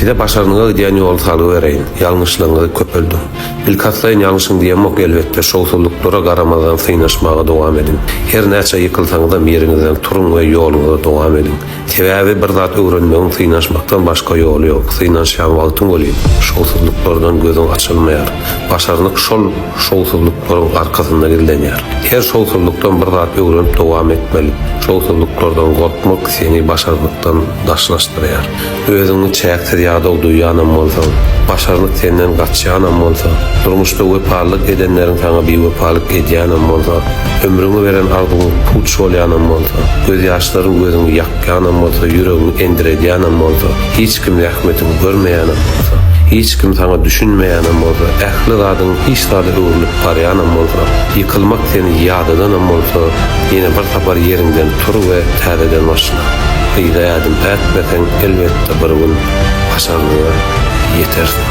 Size başarnyga gidýän ýoly salgy bereýin. Ýalňyşlygyňyzy köpeldiň. Bilkastlaýyn ýalňyşyň diýemok elbetde, şowsuzlyklara garamazdan synaşmaga dowam ediň. Her näçe ýykylsaňyzam ýeriňizden turuň we ýoluňyza dowam ediň. Sebäbi bir zat öwrenmegiň synanyşmakdan başga ýoly ýok. Synanyşýan wagtyň welin, şowsuzlyklardan gözüň açylmaýar. Başarnyk şol şowsuzlyklaryň arkasynda gizlenýär. Her şowsuzlykdan bir zat öwrenip dowam etmeli. Şowsuzlyklardan gorkmak seni başarnykdan daşlaşdyrýar. Özüňi çäksiz ýadaw duýýanam bolsaň, başarnyk senden gaçýanam bolsa, durmuşda wepalylyk edenleriň saňa biwepalyk edýänem bolsa, ömrüňi beren arzuwyň puç bolýanam bolsa, gözýaşlaryň gözüňi ýakýanam bolsa, ýüregiňi endiredýänem bolsa, hiç kim zähmetiňi görmeýänem bolsa, hiç kim saňa düşünmeýänem bolsa, ähli zadyň hiç zada öwrülip barýanam bolsa, ýykylmak seni ýadadanam bolsa, ýene bir sapar ýeriňden tur we täzeden başla. Yza ädim ätmeseň, elbetde bir gün başarnyga ýetersiň.